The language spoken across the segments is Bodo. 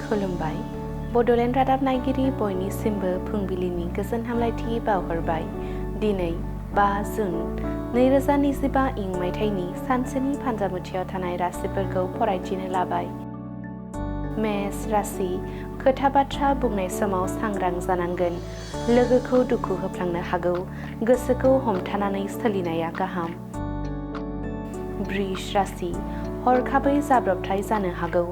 खुलुमबाय। बड'लेण्ड रादाब नायगिरि बयनिसिमबो फुंबिलिनि गोजोन हामलायथि बावहरबाय। दिनै 5 जुन 2025 मायथाइनि सानसेनि फान्जामुथियाव थानाय राशिफोरखौ फरायथिनो लाबाय। मेष राशि, खोथा बाथ्रा बुंनाय समाव सांग्रां जानांगोन। लोगोखौ दुखु होफ्लांनो हागौ। गोसोखौ हमथानानै सोलिनाया गाहाम। वृष राशि, हरखाबै जाब्रबथाय जानो हागौ।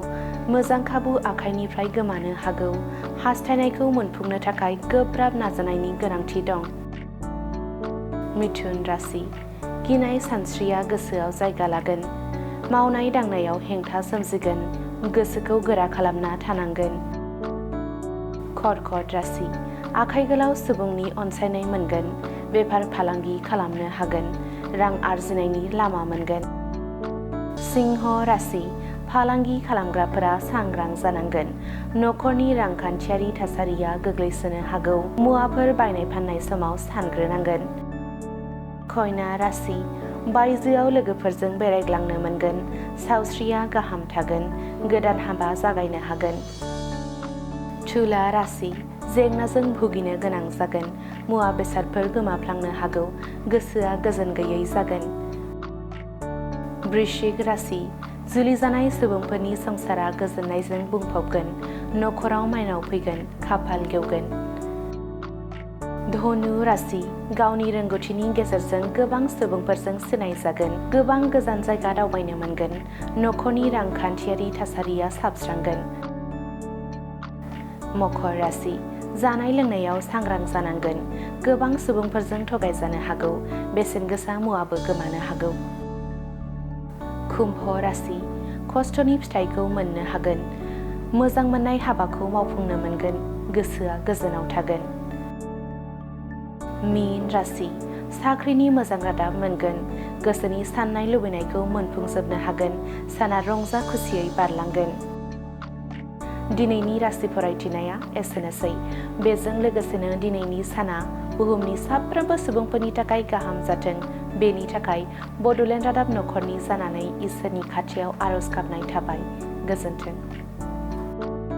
मोजां खाबु आखाइनिफ्राय गोमानो हागौ। हास्थायनायखौ मोनफुंनो थाखाय गोब्राब नाजानायनि गोनांथि दं। मिथुन राशि, गिनाय सानस्रिया गोसोआव जायगा लागोन। मावनाय दांनायाव हेंथा सोमजिगोन। गोसोखौ गोरा खालामना थानांगोन। कर्कट राशि, आखाइ गोलाव सुबुंनि अनसायनाय मोनगोन। बेफार फालांगि खालामनो हागोन। रां आरजिनायनि लामा मोनगोन। सिंह राशि, फालांगि खालामग्राफोरा सांग्रां जानांगोन। नखरनि रांखान्थियारि थासारिया गोग्लैसोनो हागौ। मुवाफोर बायनाय फाननाय समाव सानग्रोनांगोन। कन्या राशि, बायजोआव लोगोफोरजों बेरायग्लांनो मोनगोन। सावस्रिया गाहाम थागोन। गोदान हाबा जागायनो हागोन। तुला राशि, जेंनाजों भुगिनो गोनां जागोन। मुवा बेसादफोर गोमाफ्लांनो हागौ। गोसोआ गोजोन गैयै जागोन। वृश्चिक राशि, जुलि जानाय सुबुंफोरनि संसारा गोजोननायजों बुंफबगोन। नखराव माइनाव फैगोन। खाफाल गेवगोन। धनु राशि, गावनि रोंगौथिनि गेजेरजों गोबां सुबुंफोरजों सिनायजागोन। गोबां गोजान जायगा दावबायनो मोनगोन। नखरनि रांखान्थियारि थासारिया साबस्रांगोन। मकर राशि, जानाय लोंनायाव सांग्रां जानांगोन। गोबां सुबुंफोरजों थगायजानो हागौ। बेसेन गोसा मुवाबो गोमानो हागौ। कुम्भ राशि, खस्थ'नि फिथाइखौ मोननो हागोन। मोजां मोननाय हाबाखौ मावफुंनो मोनगोन। गोसोआ गोजोनाव थागोन। मीन राशि, साख्रिनि मोजां रादाब मोनगोन। गोसोनि साननाय लुबैनायखौ मोनफुंजोबनो हागोन। साना रंजा खुसियै बारलांगोन। दिनैनि राशि फरायथिनाया एसेनोसै। बेजों लोगोसेनो दिनैनि साना बुहुमनि साफ्रोमबो सुबुंफोरनि थाखाय गाहाम जाथों, बेनि थाखाय बड'लेण्ड रादाब नखरनि जानानै इसोरनि खाथियाव आरज गाबनाय थाबाय। गोजोन्थों।